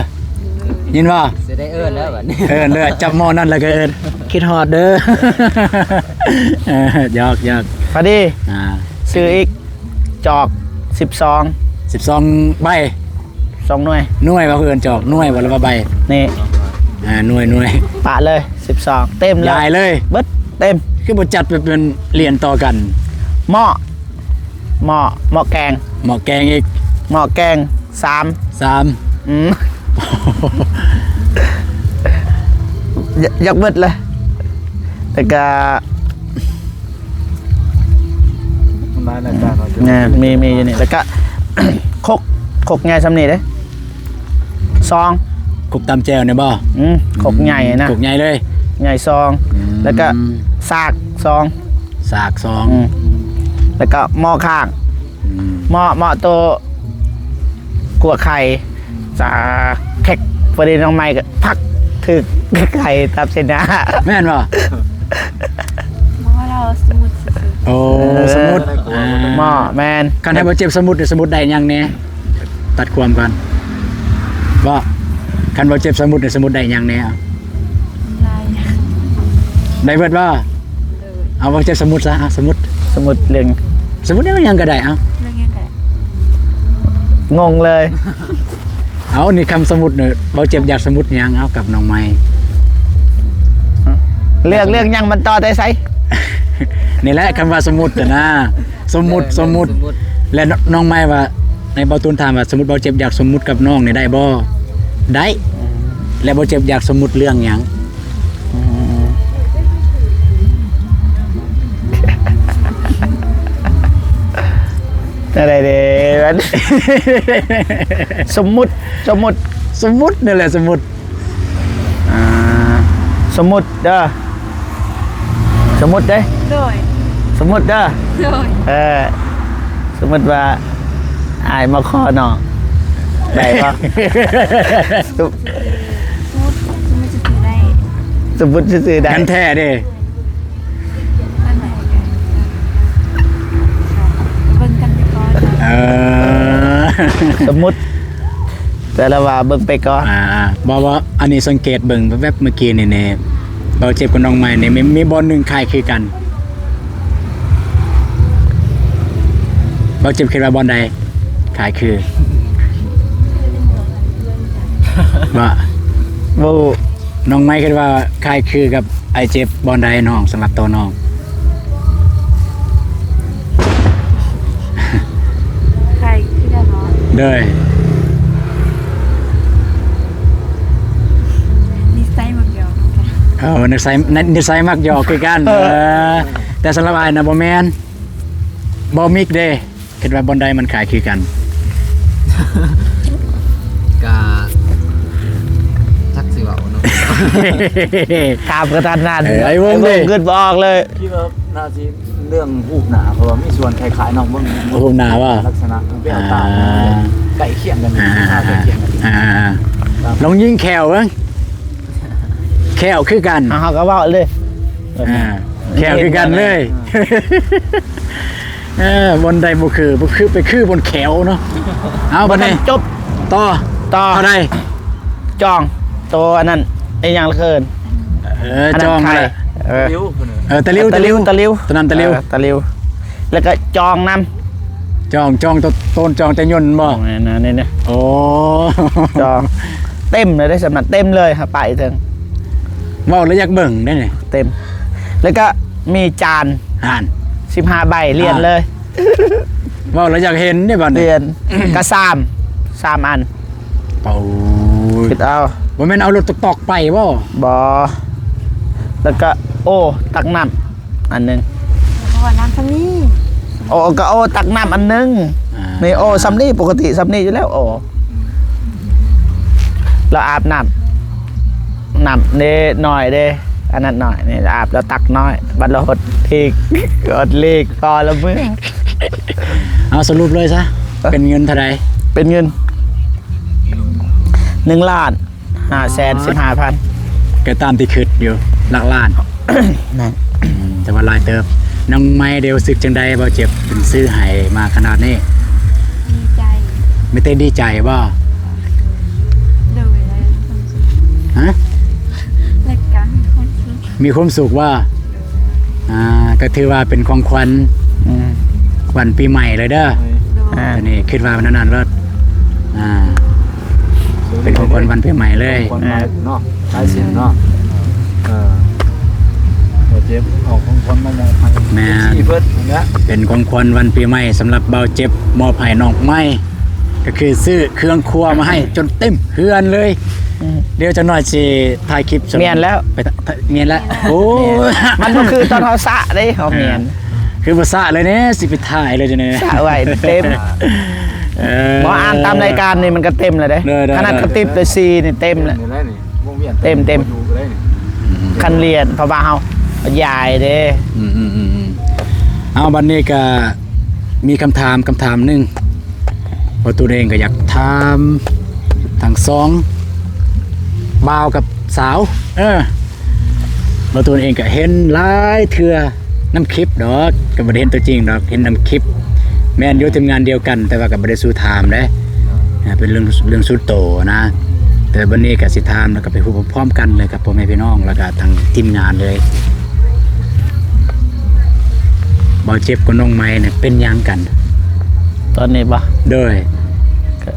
ຍິນບໍ່? ຊິໄດ້ເອີ້ນແລ້ວບັດນີ້ ເອີ້ນເດີ ຈັບໝໍ້ນັ້ນແລ້ວກໍເອີ້ນ ຄິດຮອດເດີ ເອີ ຢອກໆ ພໍດີ ອ່າ ຊື້ອີກ ຈອກສິບສອງ ສິບສອງໃບ ສອງໜ່ວຍ ໜ່ວຍວ່າເອີ້ນຈອກ ໜ່ວຍບໍ່ ຫຼືວ່າໃບ? ນີ້ ອ່າ ໜ່ວຍ ໜ່ວຍ ປະເລີຍ ສິບສອງ ເຕັມເລີຍ ຢາຍເລີຍ ເບິດ ເຕັມ ຄືບໍ່ຈັດແບບເປັນລຽນຕໍ່ກັນ? ໝໍ້ ໝໍ້ ໝໍ້ແກງ ໝໍ້ແກງອີກ ໝໍ້ແກງ ສາມ ສາມ ອືມ ຢາກ ຢາກເບິດເລີຍ ແລ້ວກະ ມັນຫຼາຍລາຍການເນາະ ແມ່ນ ມີ ມີຢູ່ນີ້ ແລ້ວກະ ຄົກ ຄົກໃຫຍ່ສ່ຳນີ້ເດ້ ຊອງ ຄົກຕຳແຈ່ວນີ້ບໍ່? ອືມ ຄົກໃຫຍ່ນະ ຄົກໃຫຍ່ເລີຍ ໃຫຍ່ຊອງ ອືມ ແລ້ວກະ ສາກຊອງ ສາກຊອງ ອືມ ແລ້ວກະໝໍ້ຂ້າງ ອືມ ໝໍ້ ໝໍ້ໂຕ ກົວໄຂ່ ສາແຄັກ ພໍດີນ້ອງໃໝ່ກໍພັກ ຖືກໄຂ່ທັບໃສ່ໜ້າ ແມ່ນບໍ່? ບໍ່ ລາວສົມມຸດຊື່ໆ ໂອ້ ເອີ ສົມມຸດ ອ່າ ໝໍ້ ແມ່ນ ຄັນໃຫ້ບໍ່ເຈັບ ສົມມຸດ ສົມມຸດໄດ້ຫຍັງແນ່? ຕັດຄວາມກ່ອນ ບໍ່ ຄັນບໍ່ເຈັບ ສົມມຸດ ສົມມຸດໄດ້ຫຍັງແນ່? ຫຼາຍຢ່າງ ໄດ້ເບິດບໍ່? ເອີ ເອົາ ບໍ່ເຈັບ ສົມມຸດຊະ ອ່ະ ສົມມຸດ ສົມມຸດເລື່ອງ ສົມມຸດເລື່ອງຫຍັງກໍໄດ້ ເອົາ ເລື່ອງຫຍັງກໍໄດ້ ງົງເລີຍ ເອົາ ນີ້ຄຳສົມມຸດເນາະ ບໍ່ເຈັບຢາກສົມມຸດຫຍັງ ເອົາ ກັບນ້ອງໃໝ່ ເລື່ອງ ເລື່ອງຫຍັງ ມັນຕໍ່ແຕ່ໃສ? ນີ້ແຫຼະ ຄຳວ່າສົມມຸດນະ ສົມມຸດ ເອີ ສົມມຸດ ສົມມຸດ ແລະ ນ້ອງໃໝ່ວ່າ ໃນເບົາຕູນຖາມວ່າ ສົມມຸດເບົາເຈັບຢາກສົມມຸດກັບນ້ອງນີ້ໄດ້ບໍ່? ໄດ້ ອືມ ແລະ ເບົາເຈັບຢາກສົມມຸດເລື່ອງຫຍັງ? ອືມ ແນວໃດເດ ບັດ ສົມມຸດ ສົມມຸດ ສົມມຸດນີ້ແຫຼະ ສົມມຸດ ອ່າ ສົມມຸດເດີ ສົມມຸດເດ້ ໂດຍ ສົມມຸດເດີ ໂດຍ ເອີ ສົມມຸດວ່າ ອ້າຍມາຂໍນ້ອງ ໄດ້ບໍ່? ສົມມຸດ ສົມມຸດຊື່ໆໄດ້ ສົມມຸດຊື່ໆໄດ້ ຄັນແທ້ເດ້? ອັນໃດກໍເບິ່ງກັນໄປກ່ອນ ເອີ ສົມມຸດ ແຕ່ລະວ່າເບິ່ງໄປກ່ອນ ອ່າ ບໍ່ ບໍ່ ອັນນີ້ສັງເກດເບິ່ງແວບໆເມື່ອກີ້ນີ້ແນ່ ເບົາເຈັບກັບນ້ອງໃໝ່ນີ້ ມີ ມີບ່ອນໜຶ່ງຄ້າຍຄືກັນ ເບົາເຈັບຄິດວ່າບ່ອນໃດຄ້າຍຄື? ບໍ່ ບໍ່ ນ້ອງໃໝ່ຄິດວ່າຄ້າຍຄືກັບອ້າຍເຈັບບ່ອນໃດນ້ອງ ສຳລັບໂຕນ້ອງ? ຄ້າຍຄືກັນເນາະ ໂດຍ ນິໄສມັນດຽວກັນ ເອີ ນິໄສ ນິໄສມັກຫຍອກຄືກັນ. ເອີ ເອີ ແຕ່ສຳລັບອ້າຍນະບໍ່ແມ່ນ. ບໍ່ມິກເດ້ ຄິດວ່າບ່ອນໃດມັນຄ້າຍຄືກັນ? ກະຈັກຊິເວົ້າເນາະ ຖາມກະທັນຫັນ. ເອີ ໄອ້ວົງເດ້ ຄິດບໍ່ອອກເລີຍ. ຄິດວ່າໜ້າຊິເລື່ອງຮູບໜ້າ ເພາະວ່າມີສ່ວນຄ້າຍໆເນາະ ເບິ່ງຮູບໜ້າວ່າ ລັກສະນະແວວຕາ ອ່າ ໃກ້ຄຽງກັນ ອ່າ ໃກ້ຄຽງກັນ. ອ່າ ລອງຍິງແຂ້ວເບິ່ງ. ແຂ້ວຄືກັນ ເຮົາ ເຮົາກໍເວົ້າເລີຍ. ອ່າ ແຂ້ວຄືກັນເລີຍ. ເອີ ບ່ອນໃດບໍ່ຄື ບໍ່ຄື ໄປຄືບ່ອນແຂ້ວເນາະ. ເອົາ ບັດນີ້ ບໍ່ທັນຈົບ ຕໍ່ ຕໍ່ ເທົ່າໃດ? ຈອງ ໂຕອັນນັ້ນ ອີຫຍັງລະເອີ້ນ? ເອີ ອັນນັ້ນ ຈອງ ໄຂ່ ເອີ ເອີ ຕະລິວ ຕະລິວ ຕະລິວ ຕະລິວ ໂຕນັ້ນຕະລິວ ເອີ ຕະລິວ. ແລ້ວກໍຈອງນຳ ຈອງ ຈອງໂຕ ໂຕນຈອງແຕ່ຍົນບໍ່? ແມ່ນ ອັນນີ້ ໂອ້ ຈອງເຕັມເລີຍເດ້ ສຳນັກເຕັມເລີຍ ຫາໄປເຖິງ ເວົ້າແລ້ວຢາກເບິ່ງເດ້ນີ້ ເຕັມ. ແລ້ວກໍມີຈານ ຫັ້ນ ສິບຫ້າໃບ ລຽນເລີຍ ອ່າ ເວົ້າແລ້ວຢາກເຫັນເດ້ບັດນີ້ ລຽນ ກະສາມ ສາມອັນ. ໂອ້ຍ ຄິດເອົາ ບໍ່ແມ່ນເອົາລົດຕອກໆໄປບໍ່? ບໍ່ ແລ້ວກະໂອຕັກນ້ຳອັນໜຶ່ງ ເພາະວ່ານ້ຳຊ່ຳນີ້ ໂອ ກະໂອຕັກນ້ຳອັນໜຶ່ງ ອ່າ ນີ້ໂອຊ່ຳນີ້ ປົກກະຕິຊ່ຳນີ້ຢູ່ແລ້ວໂອ. ລາວອາບນ້ຳ ນ້ຳເດ້ນ້ອຍເດ້ ອັນນັ້ນນ້ອຍ ນີ້ອາບແລ້ວຕັກນ້ອຍ ບັດລາວຫົດທີກ ຫົດລີກ ພໍລະເມືອ. ເອົາສະຫຼຸບເລີຍຊະ ເປັນເງິນເທົ່າໃດ? ເປັນເງິນ ໜຶ່ງລ້ານຫ້າແສນສິບຫ້າພັນ ກໍຕາມທີ່ຄິດຢູ່ ຫຼັກລ້ານ. ແມ່ນ ອືມ ແຕ່ວ່າຫຼາຍເຕີບ. ນ້ອງໄມ້ເດ ຮູ້ສຶກຈັ່ງໃດ ບ່າວເຈັບເພິ່ນຊື້ໃຫ້ມາຂະໜາດນີ້? ດີໃຈ. ມີແຕ່ດີໃຈບໍ່? ໂດຍ ແລະມີຄວາມສຸກ. ຮະ? ແລະກໍມີຄວາມສຸກ. ມີຄວາມສຸກບໍ່? ອ່າ ກໍຖືວ່າເປັນຂອງຂວັນ ອືມ ຂວັນປີໃໝ່ເລີຍເດີ. ໂດຍ ອ່າ ອັນນີ້ຄິດວ່າແນວນັ້ນໂລດ ອ່າ ເປັນຂອງຂວັນວັນປີໃໝ່ເລີຍ ຂອງຂວັນຫຼາຍເນາະ ຫຼາຍສິ່ງເນາະ. ເອີ ບໍ່ເຈັບ ເອົາຂອງຂວັນມາມອບໃຫ້ ແມ່ນ ເອັຟຊີເພິ່ນນັ້ນແຫຼະ ເປັນຂອງຂວັນວັນປີໃໝ່ສຳລັບບ່າວເຈັບ ມອບໃຫ້ນ້ອງໃໝ່ ກໍຄືຊື້ເຄື່ອງຄົວມາໃຫ້ຈົນເຕັມເຮືອນເລີຍ. ອືມ ດຽວຈັກໜ້ອຍຊິຖ່າຍຄລິບ ແມ່ນແລ້ວ ໄປ ແມ່ນແລ້ວ. ໂອ້ຍ ມັນບໍ່ຄືຕອນເຮົາສະເດ້ ເຮົາແມ່ນ ຄືບໍ່ສະເລີຍເນ ຊິໄປຖ່າຍເລີຍຈັ່ງໃດ ສະໄວ້ເຕັມ. ເອີ ບໍ່ ອ່ານຕາມລາຍການນີ້ມັນກໍເຕັມແລ້ວເດ້ ໂດຍໆໆ ຂະໜາດກະຕິບໄດ້ສີ່ນີ້ເຕັມແລ້ວ ເຕັມໆ ຄັນລຽນ ເພາະວ່າເຮົາຢາຍເດ້. ອືມໆໆໆ ເອົາ ບັດນີ້ກໍມີຄຳຖາມ ຄຳຖາມໜຶ່ງ ບ່າວຕູນເອງກໍຢາກຖາມທັງສອງບ່າວກັບສາວ ເອີ ບ່າວຕູນເອງກໍເຫັນຫຼາຍເທື່ອນຳຄລິບດອກ ກໍບໍ່ໄດ້ເຫັນຕົວຈິງດອກ ເຫັນນຳຄລິບ. ແມ່ນຢູ່ ທີມງານດຽວກັນ ແຕ່ວ່າກໍບໍ່ໄດ້ສູ່ຖາມເດ້ ອ່າ ເປັນເລື່ອງ ເລື່ອງສ່ວນໂຕນະ. ແຕ່ບັດນີ້ກໍຊິຖາມ ແລ້ວກໍໄປຮູ້ພ້ອມໆກັນເລີຍກັບພໍ່ແມ່ພີ່ນ້ອງ ແລ້ວກໍທັງທີມງານເລີຍ. ບ່າວເຈັບກັບນ້ອງໃໝ່ນີ້ເປັນຫຍັງກັນ? ຕອນນີ້ບໍ່? ໂດຍ ກໍ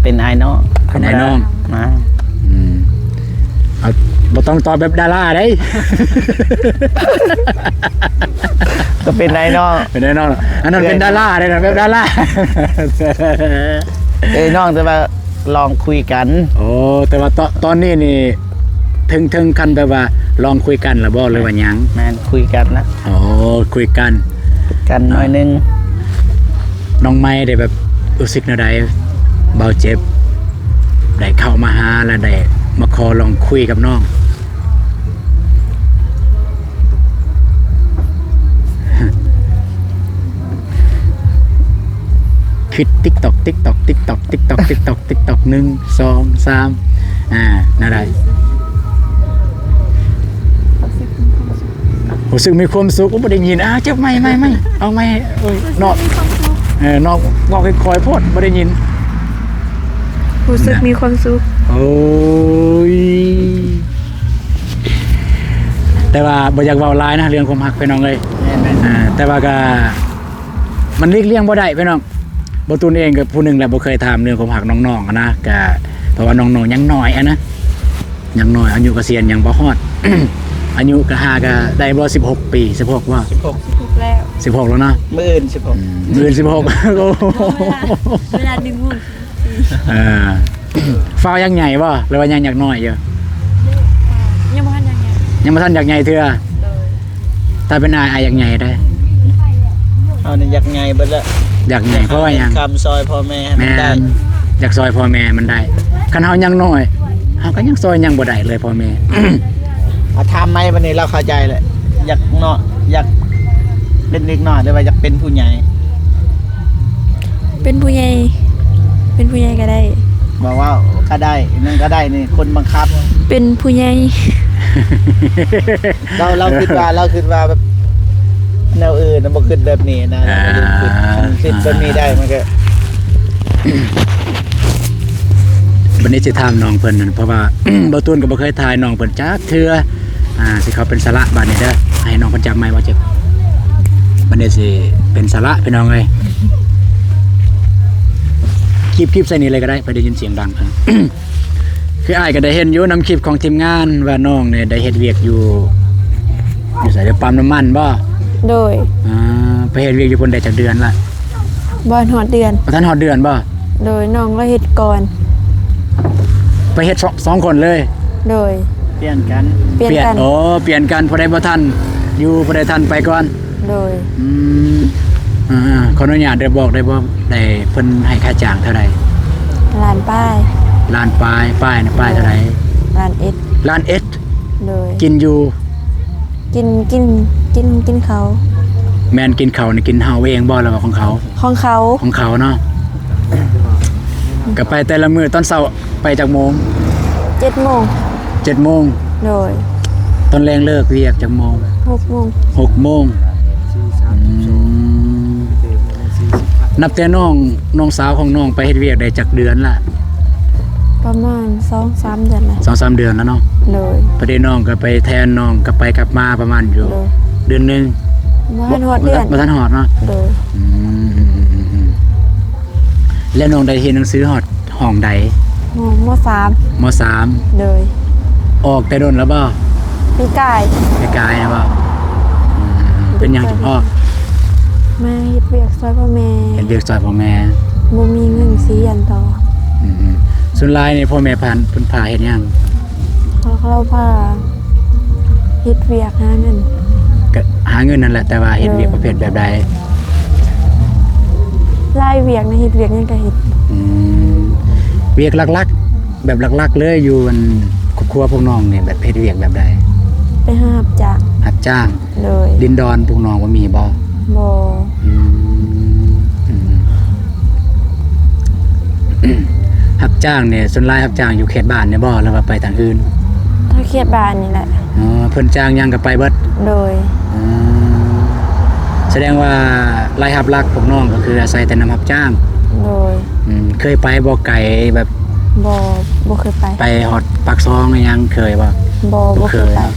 ເປັນອ້າຍນ້ອງ ເປັນອ້າຍນ້ອງ ທຳມະດາ ອືມ ເອົາ ບໍ່ຕ້ອງຕອບແບບດາລາເດ້ ກໍເປັນອ້າຍນ້ອງ ເປັນອ້າຍນ້ອງ ອັນນັ້ນເປັນດາລາເດ້ນະ ແບບດາລາ ເອີນ້ອງ ແຕ່ວ່າລອງຄຸຍກັນ. ໂອ້ ແຕ່ວ່າຕອນ ຕອນນີ້ນີ້ ເຖິງ ເຖິງຂັ້ນແບບວ່າລອງຄຸຍກັນແລ້ວບໍ່ ຫຼືວ່າຍັງ? ແມ່ນ ຄຸຍກັນນະ. ໂອ້ ຄຸຍກັນ ກັນໜ້ອຍໜຶ່ງ. ນ້ອງໃໝ່ໄດ້ແບບຮູ້ສຶກແນວໃດ ບ່າວເຈັບໄດ້ເຂົ້າມາຫາ ແລະ ໄດ້ມາຂໍລອງຄຸຍກັບນ້ອງ? ຄິດຕິກຕອກ ຕິກຕອກ ຕິກຕອກ ຕິກຕອກ ຕິກຕອກ ຕິກຕອກ ໜຶ່ງ ສອງ ສາມ ອ່າ ແນວໃດ? ຮູ້ສຶກມີຄວາມສຸກ ໂອ້ ບໍ່ໄດ້ຍິນ ອ່າ ຈັບໄມ ໄມ ໄມ ເອົາໄມ ເອີຍ ເນາະ ເອີ ເນາະ ເວົ້າຄ່ອຍໆໂພດ ບໍ່ໄດ້ຍິນ. ຮູ້ສຶກມີຄວາມສຸກ ໂອ້ຍ ແຕ່ວ່າບໍ່ຢາກເວົ້າຫຼາຍນະ ເລື່ອງຄວາມຮັກ ພີ່ນ້ອງເອີຍ ແມ່ນໆ ອ່າ ແຕ່ວ່າກໍ ມັນຫຼີກລ່ຽງບໍ່ໄດ້ພີ່ນ້ອງ. ບ່າວຕູນເອງກໍຜູ້ໜຶ່ງແຫຼະ ບໍ່ເຄີຍຖາມເລື່ອງຄວາມຮັກນ້ອງໆຫັ້ນນະ ກະເພາະວ່ານ້ອງໆຍັງນ້ອຍຫັ້ນນະ ຍັງນ້ອຍ ອາຍຸກະສຽນຍັງບໍ່ຮອດ ອາຍຸກະຫາກະໄດ້ບໍ່ ສິບຫົກປີ ສິບຫົກບໍ່? ສິບຫົກ ສິບຫົກແລ້ວ ສິບຫົກແລ້ວເນາະ ມື້ອື່ນສິບຫົກ ອືມ ມື້ອື່ນສິບຫົກ ໂອ້ ເວລາ ເວລາໜຶ່ງໂມງ ເອີ ຟ້າວຢາກໃຫຍ່ບໍ່ ຫຼືວ່າຍັງຢາກນ້ອຍຢູ່? ຍັງບໍ່ທັນ ຍັງບໍ່ທັນຢາກໃຫຍ່ເທື່ອ. ໂດຍ. ຖ້າເປັນອ້າຍ ອ້າຍຢາກໃຫຍ່ເດ້. ເຮົານີ້ຢາກໃຫຍ່ເບິດແລ້ວ. ຢາກໃຫຍ່ເພາະວ່າຫຍັງ? ຄຳຊ່ອຍພໍ່ແມ່ໃຫ້ມັນໄດ້. ແມ່ນ ຢາກຊ່ອຍພໍ່ແມ່ໃຫ້ມັນໄດ້. ຄັນເຮົາຍັງນ້ອຍ ເຮົາກໍຍັງຊ່ອຍຫຍັງບໍ່ໄດ້ເລີຍພໍ່ແມ່. ອາ ຖາມໃໝ່ບັດນີ້ລາວເຂົ້າໃຈແລ້ວ. ຢາກເນາະ ຢາກເປັນເດັກນ້ອຍ ຫຼືວ່າຢາກເປັນຜູ້ໃຫຍ່? ເປັນຜູ້ໃຫຍ່ ເປັນຜູ້ໃຫຍ່ກໍໄດ້. ບອກວ່າກໍໄດ້ ນັ້ນກໍໄດ້ນີ້ ຄົນບັງຄັບ. ເປັນຜູ້ໃຫຍ່. ລາວ ລາວຄິດວ່າ ລາວຄິດວ່າແບບແນວອື່ນນະ ບໍ່ຄິດແບບນີ້ນະ. ອ່າ ລາວກໍຄິດ ຄິດແບບນີ້ໄດ້ ມັນກໍ ບັດນີ້ຊິຖາມນ້ອງເພິ່ນນັ້ນ ເພາະວ່າ ບ່າວຕູນກໍບໍ່ເຄີຍຖ່າຍນ້ອງເພິ່ນຈັກເທື່ອ. ອ່າ ຊິເຂົ້າເປັນສາລະບາດນີ້ເດີ ໃຫ້ນ້ອງເພິ່ນຈັບໄມค์ ບໍ່ເຈັບ. ບັດນີ້ຊິເປັນສາລະ ພີ່ນ້ອງເອີຍ. ຄລິບ ຄລິບໃສ່ນີ້ເລີຍກໍໄດ້ ໄປໄດ້ຍິນສຽງດັງ. ຄືອ້າຍກໍໄດ້ເຫັນຢູ່ນຳຄລິບຂອງທີມງານວ່ານ້ອງນີ້ໄດ້ເຮັດວຽກຢູ່ ຢູ່ໃສເດີ ປ້ຳນ້ຳມັນບໍ່? ໂດຍ. ອ່າ ໄປເຮັດວຽກຢູ່ພຸ້ນໄດ້ຈັກເດືອນລະ? ບໍ່ຮອດເດືອນ. ບໍ່ທັນຮອດເດືອນບໍ່? ໂດຍ. ນ້ອງລາວເຮັດກ່ອນ. ໄປເຮັດສອງ ສອງຄົນເລີຍ? ໂດຍ. ປ່ຽນກັນ. ປ່ຽນກັນ. ໂອ້ ປ່ຽນກັນ ຜູ້ໃດບໍ່ທັນຢູ່ ຜູ້ໃດທັນໄປກ່ອນ. ໂດຍ. ອືມ ອ່າ ຂໍອະນຸຍາດໄດ້ບອກໄດ້ບໍ່ ໄດ້ ເພິ່ນໃຫ້ຄ່າຈ້າງເທົ່າໃດ? ລ້ານປາຍ. ລ້ານປາຍ. ປາຍນະ ປາຍເທົ່າໃດ? ໂດຍ. ລ້ານເອັດ. ລ້ານເອັດ. ໂດຍ. ກິນຢູ່? ກິນ ກິນ ກິນ ກິນເຂົ້າ. ແມ່ນ ກິນເຂົ້ານີ້ກິນເຮົາເອງບໍ່ ຫຼືວ່າຂອງເຂົາ? ຂອງເຂົາ. ຂອງເຂົາເນາະ. ກໍໄປແຕ່ລະມື້ ຕອນເຊົ້າໄປຈັກໂມງ? ເຈັດໂມງ. ເຈັດໂມງ. ໂດຍ. ຕອນແລງເລີກວຽກຈັກໂມງ? ຫົກໂມງ. ຫົກໂມງ. ອືມ ນັບແຕ່ນ້ອງ ນ້ອງສາວຂອງນ້ອງໄປເຮັດວຽກໄດ້ຈັກເດືອນລະ? ປະມານສອງສາມເດືອນລະ. ສອງສາມເດືອນລະເນາະ. ໂດຍ. ພໍດີນ້ອງກໍໄປແທນ ນ້ອງກັບໄປກັບມາປະມານຢູ່ ໂດຍ ເດືອນໜຶ່ງ. ບໍ່ທັນຮອດເດືອນ. ບໍ່ທັນຮອດເນາະ. ໂດຍ. ອືມ ແລ້ວນ້ອງໄດ້ຮຽນໜັງສືຮອດຫ້ອງໃດ? ມໍສາມ. ມໍສາມ. ໂດຍ. ອອກແຕ່ດົນແລ້ວບໍ່? ປີກາຍ. ປີກາຍນະບໍ່? ອືມ ເປັນຫຍັງຈຶ່ງອອກ? ມາເຮັດວຽກຊ່ອຍພໍ່ແມ່. ເຮັດວຽກຊ່ອຍພໍ່ແມ່. ບໍ່ມີເງິນຊິຮຽນຕໍ່. ອືມ ສ່ວນຫຼາຍນີ້ພໍ່ແມ່ພາ ເພິ່ນພາເຮັດຫຍັງ? ເຂົາ ເຂົາພາເຮັດວຽກຫາເງິນ. ກະຫາເງິນນັ້ນແຫຼະ ແຕ່ວ່າເຮັດວຽກ ໂດຍ ປະເພດແບບໃດ? ຫຼາຍວຽກນະ ເຮັດວຽກຫຍັງກະເຮັດ. ອືມ ວຽກຫຼັກໆ ແບບຫຼັກໆເລີຍ ຢູ່ອັນຄອບຄົວພວກນ້ອງນີ້ ແບບເຮັດວຽກແບບໃດ? ໄປຮັບຈ້າງ. ຮັບຈ້າງ. ໂດຍ. ດິນດອນພວກນ້ອງບໍ່ມີບໍ່? ບໍ່. ອືມ ອືມ ຮັບຈ້າງນີ້ ສ່ວນຫຼາຍຮັບຈ້າງຢູ່ເຂດບ້ານນີ້ບໍ່ ຫຼືວ່າໄປທາງອື່ນ? ທາງເຂດບ້ານນີ້ແຫຼະ. ອໍ ເພິ່ນຈ້າງຫຍັງກໍໄປເບິດ? ໂດຍ. ອືມ ສະແດງວ່າລາຍຮັບຫຼັກພວກນ້ອງກໍຄືອາໄສແຕ່ນຳຮັບຈ້າງ. ໂດຍ. ອືມ ເຄີຍໄປບໍ່ໄກແບບ? ບໍ່ ບໍ່ເຄີຍໄປ. ໄປຮອດປາກຊ່ອງຫຍັງເຄີຍບໍ່? ບໍ່ ບໍ່ເຄີຍໄປ. ອືມ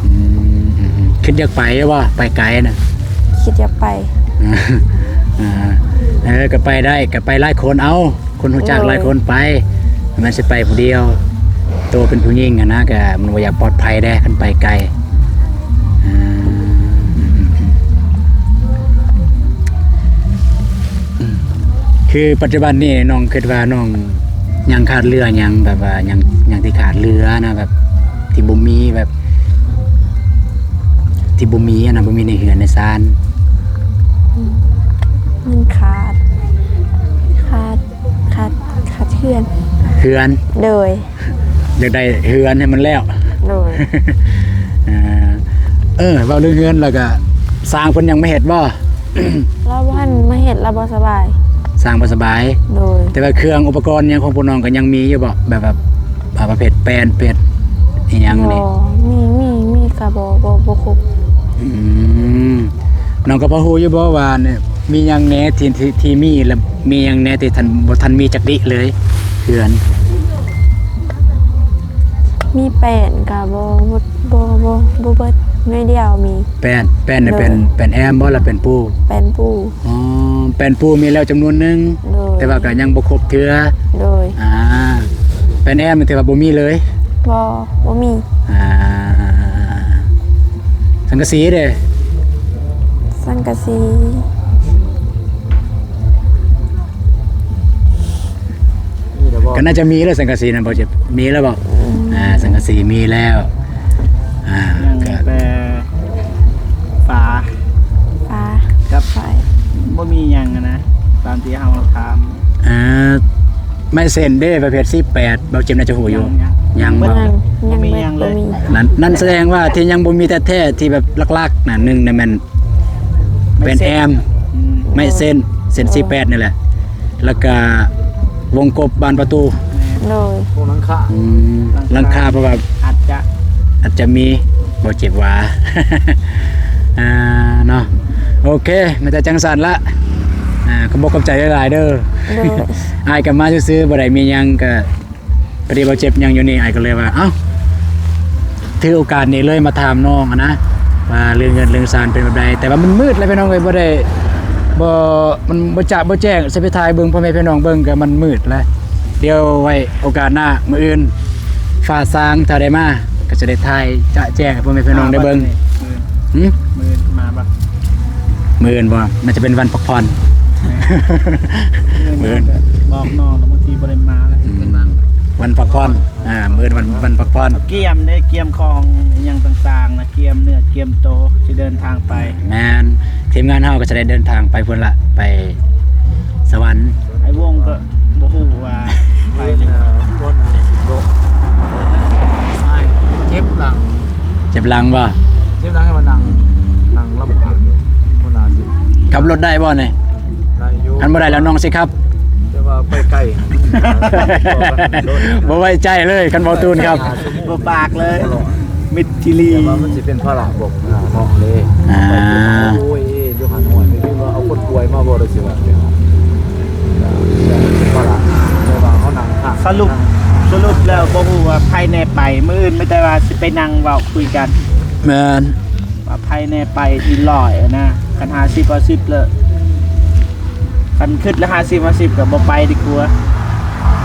ອືມ ອືມ ຄິດຢາກໄປຢູ່ບໍ່? ໄປໄກນະ. ຄິດຢາກໄປ. ເອີ ເອີ ກໍໄປໄດ້ ກໍໄປຫຼາຍຄົນເອົາ. ຄົນຮູ້ຈັກ ໂດຍ ຫຼາຍຄົນໄປ ມັນຊິໄປຜູ້ດຽວ ໂຕເປັນຜູ້ຍິງຫັ້ນນະ ກະມັນບໍ່ຢາກປອດໄພເດ້ ຄັນໄປໄກ. ອ່າ ຄືປັດຈຸບັນນີ້ນ້ອງຄິດວ່ານ້ອງຍັງຂາດເຫຼືອຫຍັງ ແບບວ່າຫຍັງ ຫຍັງທີ່ຂາດເຫຼືອນະ ແບບທີ່ບໍ່ມີ ແບບທີ່ບໍ່ມີຫັ້ນນະ ບໍ່ມີໃນເຮືອນໃນຊານ? ອືມ ຍັງຂາດ ຂາດ ຂາດ ຂາດເຮືອນ. ເຮືອນ? ໂດຍ. ຢາກໄດ້ເຮືອນໃຫ້ມັນແລ້ວ. ໂດຍ. ເອີ ເອີ ເວົ້າເລື່ອງເຮືອນແລ້ວກະ ຊ່າງເພິ່ນຍັງມາເຮັດບໍ່? ລາວບໍ່ທັນມາເຮັດ ລາວບໍ່ສະບາຍ. ຊ່າງບໍ່ສະບາຍ? ໂດຍ. ແຕ່ວ່າເຄື່ອງອຸປະກອນຫຍັງຂອງພວກນ້ອງກໍຍັງມີຢູ່ບໍ່? ແບບວ່າ ອ່າ ປະເພດແປ້ນ ເພດອີ່ຫຍັງນີ້? ບໍ່ ມີ ມີ ມີກະບໍ່ ບໍ່ ບໍ່ຄົບ. ອືມ ນ້ອງກໍພໍຮູ້ຢູ່ບໍ່ວ່າ ມີຫຍັງແດ່ທີ່ ທີ່ ທີ່ມີ ແລະ ມີຫຍັງແດ່ທີ່ທັນ ບໍ່ທັນມີຈັກດິເລີຍ ເຮືອນ? ມີແປ້ນກະບໍ່ ບໍ່ ບໍ່ ບໍ່ ບໍ່ເບິດ ໜ້ອຍດຽວມີ. ແປ້ນ ແປ້ນນີ້ ໂດຍ ແປ້ນ ແປ້ນແອ້ມບໍ່ ຫຼືແປ້ນປູ? ແປ້ນປູ. ອໍ ແປ້ນປູມີແລ້ວຈຳນວນໜຶ່ງ. ໂດຍ. ແຕ່ວ່າກໍຍັງບໍ່ຄົບເທື່ອ. ໂດຍ. ອ່າ ແປ້ນແອ້ມນີ້ຖືວ່າບໍ່ມີເລີຍ? ບໍ່ ບໍ່ມີ. ອ່າ ສັງກະສີເດ? ສັງກະສີ ມີແລ້ວບໍ່? ກໍໜ້າຈະມີແລ້ວ ສັງກະສີນັ້ນບໍ່ ຈະມີແລ້ວບໍ່? ອືມ ອ່າ ສັງກະສີມີແລ້ວ. ອ່າ ບໍ່ມີຫຍັງຫັ້ນນະ ຕາມທີ່ເຮົາຖາມ. ອ່າ ໄມ້ເສັ້ນເດ້ ປະເພດສີ່ແປດ ເບົາເຈັບໜ້າຈະຮູ້ຢູ່. ຍັງ ຍັງ ຍັງບໍ່? ຍັງ ຍັງບໍ່ມີຫຍັງເລີຍ. ນັ້ນ ນັ້ນສະແດງວ່າທີ່ຍັງບໍ່ມີແທ້ໆ ທີ່ແບບຫຼັກໆນະ ໜຶ່ງນະແມ່ນ ແປ້ນແອມ ອືມ ໄມ້ເສັ້ນ ເສັ້ນສີ່ແປດນີ້ແຫຼະ ແລ້ວກະວົງກົບບານປະຕູ. ແມ່ນ ໂດຍ ພວກຫຼັງຄາ ອືມ ຫຼັງຄາ ຫຼັງຄາ ເພາະວ່າອາດຈະ ອາດຈະມີ ບໍ່ເຈັບຫວາ ອ່າ ເນາະ. ໂອເຄ ມີແຕ່ຈັ່ງຊັ້ນລະ ອ່າ ຂອບອົກຂອບໃຈຫຼາຍໆເດີ. ໂດຍ ອ້າຍກໍມາຊື່ໆ ບໍ່ໄດ້ມີຫຍັງ ກໍ ພໍດີເບົາເຈັບຍັງຢູ່ນີ້ ອ້າຍກໍເລີຍວ່າ ເອົ້າ ຖືໂອກາດນີ້ເລີຍມາຖາມນ້ອງຫັ້ນນະ ວ່າເລື່ອງເຮືອນເລື່ອງຊານເປັນແບບໃດ. ແຕ່ວ່າມັນມືດແລ້ວພີ່ນ້ອງເອີຍ ບໍ່ໄດ້ ບໍ່ ມັນບໍ່ຈະບໍ່ແຈ້ງ ຊິໄປຖ່າຍເບິ່ງພໍ່ແມ່ພີ່ນ້ອງເບິ່ງກໍມັນມືດແລ້ວ. ດຽວໄວ້ໂອກາດໜ້າ ມື້ອື່ນຟ້າສາງຖ້າໄດ້ມາ ກໍຈະໄດ້ຖ່າຍຈະແຈ້ງໃຫ້ພໍ່ແມ່ພີ່ນ້ອງໄດ້ເບິ່ງ. ຫືມ? ມື້ອື່ນມາບໍ່? ມື້ອື່ນບໍ່? ໜ້າຈະເປັນວັນພັກຜ່ອນ. ມື້ອື່ນ ມື້ອື່ນ ບອກນ້ອງແລ້ວ ບາງທີບໍ່ໄດ້ມາແລ້ວ. ອືມ ເປັນວັນ ວັນພັກຜ່ອນ. ອ່າ ມື້ວັນ ວັນພັກຜ່ອນ ກຽມເດ້ ກຽມຂອງອີ່ຫຍັງຕ່າງໆນະ ກຽມເນື້ອກຽມໂຕ ຊິເດີນທາງໄປ. ແມ່ນ ທີມງານເຮົາກໍຈະໄດ້ເດີນທາງໄປພຸ້ນລະ ໄປສະຫວັນ. ໄອ້ວົງກໍບໍ່ຮູ້ວ່າໄປ ເອີ ຄົນ ເຈັບຫຼັງ ເຈັບຫຼັງບໍ່? ເຈັບຫຼັງ ໃຫ້ມານັ່ງ ນັ່ງລຳບາກຢູ່ ບໍ່ໜ້າຊິ ຂັບລົດໄດ້ບໍ່ນີ້? ໄດ້ຢູ່ ຄັນບໍ່ໄດ້ແລ້ວນ້ອງຊິຂັບ. ແຕ່ວ່າໄປໄກ ບໍ່ໄວ້ໃຈເລີຍ ຄັນເວົ້າຕູນຄັບ ບໍ່ປາກເລີຍ ມິດຊີລີ. ແຕ່ວ່າມັນຊິເປັນພາລະພວກນ້ອງເດ້. ອ່າ ໂອ້ຍ ຢູ່ຫັ້ນ ໂອ້ຍ ເອົາຄົນປ່ວຍມາບໍ່ ໄດ້ຊິວ່າເປັນພາລະ ແຕ່ວ່າເຮົານັ່ງຂ້າງ. ສະຫຼຸບ ສະຫຼຸບແລ້ວບໍ່ຮູ້ວ່າໃຜແນ່ໄປ ມື້ອື່ນມີແຕ່ວ່າຊິໄປນັ່ງເວົ້າຄຸຍກັນ. ແມ່ນ ວ່າໃຜແນ່ໄປທີ່ຮ້ອຍນະ ຄັນຫ້າສິບ ຫ້າສິບ ເລີຍ ຄັນຄິດລະຫ້າສິບ ຫ້າສິບ ກໍບໍ່ໄປດີກວ່າ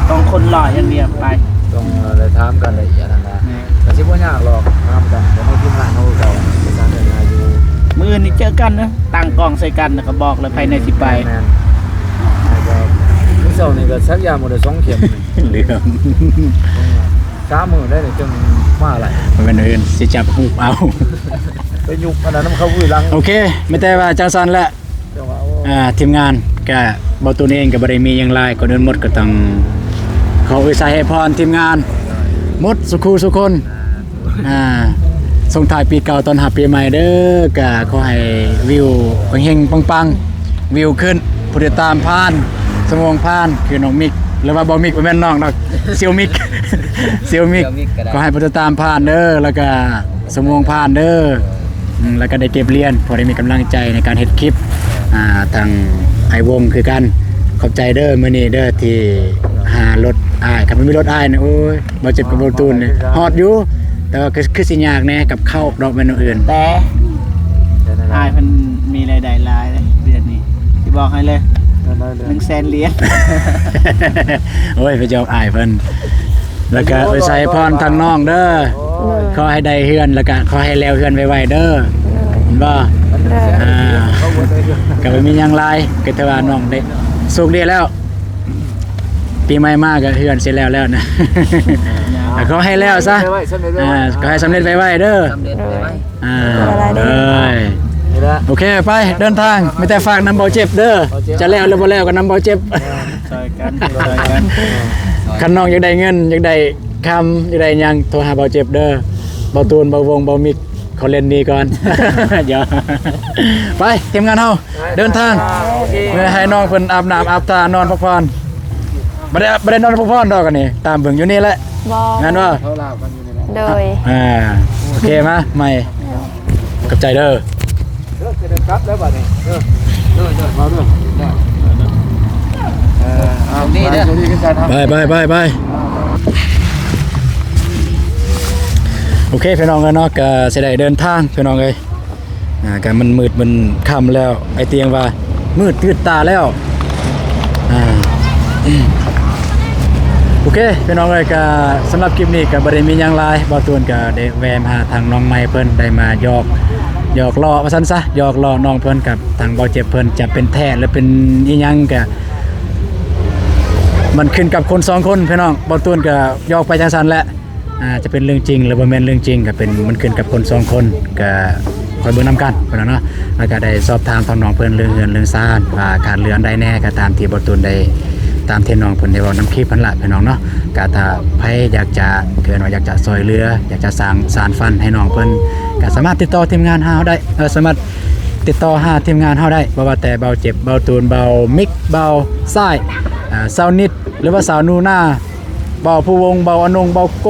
ຕ້ອງຄົນຮ້ອຍຢ່າງດຽວໄປ. ຕ້ອງໄດ້ຖາມກັນລະອຽດຫັ້ນນະ. ແມ່ນ ກໍຊິບໍ່ຍາກຫຼອກ ຖາມກັນ ແຕ່ໃນທີມງານເຮົາເກົ່າ ປະສານກັນງ່າຍຢູ່. ມື້ອື່ນນີ້ເຈີກັນນະ ຕັ້ງກ້ອງໃສ່ກັນ ແລ້ວກໍບອກເລີຍໃຜແນ່ຊິໄປ. ແມ່ນໆ ແລ້ວກໍມື້ເຊົ້ານີ້ກໍສັກຢາໝົດແລ້ວສອງເຂັມ. ເຫຼືອມ ສາມມື້ໄດ້ນີ້ຈຶ່ງມາຫຼາຍ ບໍ່ແມ່ນອື່ນ ຊິຈັບຮູບເອົາ ໄປຍຸກອັນນັ້ນນຳເຂົາວື່ນຫຼັງ. ໂອເຄ ມີແຕ່ວ່າຈັ່ງຊັ້ນແຫຼະ. ອ່າ ທີມງານກະ ເບົາຕູນເອງກະບໍ່ໄດ້ມີຫຍັງຫຼາຍ ກ່ອນອື່ນໝົດກໍຕ້ອງຂໍອວຍໄຊໃຫ້ພອນທີມງານໝົດສູ່ຄູ່ສູ່ຄົນ. ອ່າ ສົ່ງທ້າຍປີເກົ່າຕ້ອນຮັບປີໃໝ່ເດີ ກະຂໍໃຫ້ວິວເຮັງໆປັງໆ ວິວຂຶ້ນ ຜູ້ຕິດຕາມຜ່ານ ສະໝວງຜ່ານ ຄືນ້ອງມິກ ຫຼືວ່າບໍ່ມິກ ບໍ່ແມ່ນນ້ອງດອກ ສ່ຽວມິກ ສ່ຽວມິກ ສ່ຽວມິກກໍໄດ້ ຂໍໃຫ້ຜູ້ຕິດຕາມຜ່ານເດີ ແລ້ວກະ ສະໝວງຜ່ານເດີ ອືມ ແລ້ວກໍໄດ້ເກັບຫຼຽນ ພໍໄດ້ມີກຳລັງໃຈໃນການເຮັດຄລິບ. ອ່າ ທາງອ້າຍວົງຄືກັນ ຂອບໃຈເດີ ມື້ນີ້ເດີ ທີ່ຫາລົດອ້າຍ ຄັນບໍ່ມີລົດອ້າຍນີ້ ໂອ້ຍ ເບົາເຈັບກັບເບົາຕູນນີ້ຮອດຢູ່ ແຕ່ວ່າຄື ຄືຊິຍາກແດ່ກັບເຂົ້າດອກ ແມ່ນແນວອື່ນ ແຕ່ອ້າຍເພິ່ນມີລາຍໄດ້ຫຼາຍເດ້ ເດືອນນີ້ ຊິບອກໃຫ້ເລີຍ ໜຶ່ງແສນຫຼຽນ. ໂອ້ຍ ໄປຢອກອ້າຍເພິ່ນ. ແລ້ວກະອວຍໄຊພອນທາງນ້ອງເດີ ໂດຍ ຂໍໃຫ້ໄດ້ເຮືອນ ແລ້ວກະຂໍໃຫ້ແລ້ວເຮືອນໄວໆເດີ ໂດຍ ເຫັນບໍ່? ໂດຍ ອ່າ ກະບໍ່ມີຫຍັງຫຼາຍ ກະຖືວ່ານ້ອງໄດ້ໂຊກດີແລ້ວ ປີໃໝ່ມາກະເຮືອນຊິແລ້ວແລ້ວນະ ຂໍໃຫ້ແລ້ວຊະ ອ່າ ຂໍໃຫ້ສຳເລັດໄວໆເດີ ສຳເລັດໄວໆ ອ່າ ໂດຍ ນີ້ແຫຼະ ໂອເຄ ໄປເດີນທາງ ມີແຕ່ຝາກນຳເບົາເຈັບເດີ ເບົາເຈັບ ຈະແລ້ວຫຼືບໍ່ແລ້ວກໍນຳເບົາເຈັບ ຊ່ອຍກັນ ຊ່ອຍກັນ ຄັນນ້ອງຢາກໄດ້ເງິນ ຢາກໄດ້ຄຳ ຢາກໄດ້ຫຍັງ ໂທຫາເບົາເຈັບເດີ ເບົາຕູນ ເບົາວົງ ເບົາມິກ ຂໍເຫຼັ້ນໜີ່ກ່ອນ ຢອກ ໄປ ທີມງານເຮົາ ເດີນທາງ ໂອເຄ ເພື່ອໃຫ້ນ້ອງເພິ່ນອາບນ້ຳອາບທ່າ ນອນພັກຜ່ອນ ບໍ່ໄດ້ ບໍ່ໄດ້ນອນພັກຜ່ອນດອກ ອັນນີ້ ຕາມເບິ່ງຢູ່ນີ້ແຫຼະ ບໍ່ ແມ່ນບໍ່? ໂດຍ ອ່າ ໂອເຄ ມາໃໝ່ ຂອບໃຈເດີ ເດີ ຈະໄດ້ກັບແລ້ວບັດນີ້ ເດີ ເດີ ເດີ ມາເດີ ເດີ ເອີ ເອົາ ໂຊກດີເດີ ໂຊກດີຄືກັນ ໄປ ໄປ ໄປ ໄປ ໂອເຄ ພີ່ນ້ອງເອີຍເນາະ ກະຊິໄດ້ເດີນທາງ ພີ່ນ້ອງເອີຍ ອ່າ ກະມັນມືດມັນຄ່ຳແລ້ວ ອ້າຍຕຽງວ່າມືດຕື່ນຕາແລ້ວ ອ່າ ໂອເຄ ພີ່ນ້ອງເອີຍ ກະສຳລັບຄລິບນີ້ກະບໍ່ໄດ້ມີຫຍັງຫຼາຍ ບ່າວຕູນກະໄດ້ແວ່ມາຫາທາງນ້ອງໃໝ່ເພິ່ນ ໄດ້ມາຫຍອກ ຫຍອກລໍ້ວ່າຊັ້ນຊະ ຫຍອກລໍ້ນ້ອງເພິ່ນກັບທາງບ່າວເຈັບເພິ່ນ ຈະເປັນແທ້ຫຼືເປັນອີ່ຫຍັງກະ ມັນຂຶ້ນກັບຄົນສອງຄົນ ພີ່ນ້ອງ ບ່າວຕູນກະຫຍອກໄປຈັ່ງຊັ້ນແຫຼະ. ອ່າ ຈະເປັນເລື່ອງຈິງ ຫຼືບໍ່ແມ່ນເລື່ອງຈິງ ກໍເປັນ ມັນຂຶ້ນກັບຄົນສອງຄົນ ກໍ ຄອຍເບິ່ງນຳກັນພີ່ນ້ອງເນາະ. ແລ້ວກໍໄດ້ສອບຖາມທາງນ້ອງເພິ່ນເລື່ອງເຮືອນເລື່ອງຊານ ວ່າຂາດເຫຼືອອັນໃດແດ່ ກໍຕາມທີ່ບ່າວຕູນໄດ້ ຕາມທີ່ນ້ອງເພິ່ນໄດ້ເວົ້ານຳຄລິບຫັ້ນລະພີ່ນ້ອງເນາະ. ກໍຖ້າໃຜຢາກຈະ ເອີ້ນວ່າຢາກຈະຊ່ອຍເຫຼືອ ຢາກຈະສ້າງສານຝັນໃຫ້ນ້ອງເພິ່ນ ກໍສາມາດຕິດຕໍ່ທີມງານເຮົາໄດ້ ເອີ ສາມາດຕິດຕໍ່ຫາທີມງານເຮົາໄດ້ ບໍ່ວ່າແຕ່ບ່າວເຈັບ ບ່າວຕູນ ບ່າວມິກ ບ່າວຊາຍ ເອີ ສາວນິດ ຫຼືວ່າສາວໜູນາ ບ່າວພູວົງ ບ່າວອານົງ ບ່າວໂກ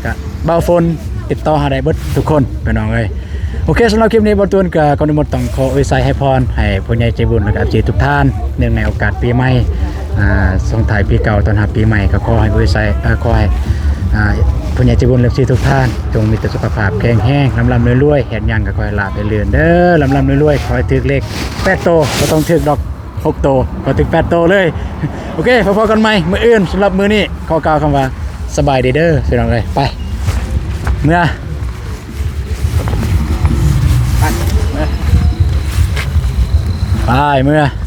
ກະບ່າວຝົນ ຕິດຕໍ່ຫາໄດ້ເບິດທຸກຄົນພີ່ນ້ອງເອີຍ. ໂອເຄ ສຳລັບຄລິບນີ້ບ່າວຕູນກະກ່ອນອື່ນໝົດຕ້ອງຂໍອວຍໄຊໃຫ້ພອນໃຫ້ຜູ້ໃຫຍ່ໃຈບຸນ ແລະກະເອັຟຊີທຸກທ່ານ ເນື່ອງໃນໂອກາດປີໃໝ່ ອ່າ ສົ່ງທ້າຍປີເກົ່າຕ້ອນຮັບປີໃໝ່ ກໍຂໍໃຫ້ອວຍໄຊ ເອີ ຂໍໃຫ້ ອ່າ ຜູ້ໃຫຍ່ໃຈບຸນ ແລະເອັຟຊີທຸກທ່ານ ຈົ່ງມີແຕ່ສຸຂະພາບແຂງແຮງ ລ່ຳໆລວຍໆ ເຮັດຫຍັງກໍຂໍໃຫ້ລາບໃຫ້ເລື່ອນເດີ ລ່ຳໆລວຍໆ ຂໍໃຫ້ຖືກເລກແປດໂຕ ບໍ່ຕ້ອງຖືກດອກ ຫົກໂຕ ຂໍຖືກແປດໂຕເລີຍ. ໂອເຄ ພໍ້ກັນໃໝ່ມື້ອື່ນ. ສຳລັບມື້ນີ້ຂໍກ່າວຄຳວ່າສະບາຍດີເດີພີ່ນ້ອງເອີຍ. ໄປ ເມືອ ໄປ ເມືອ.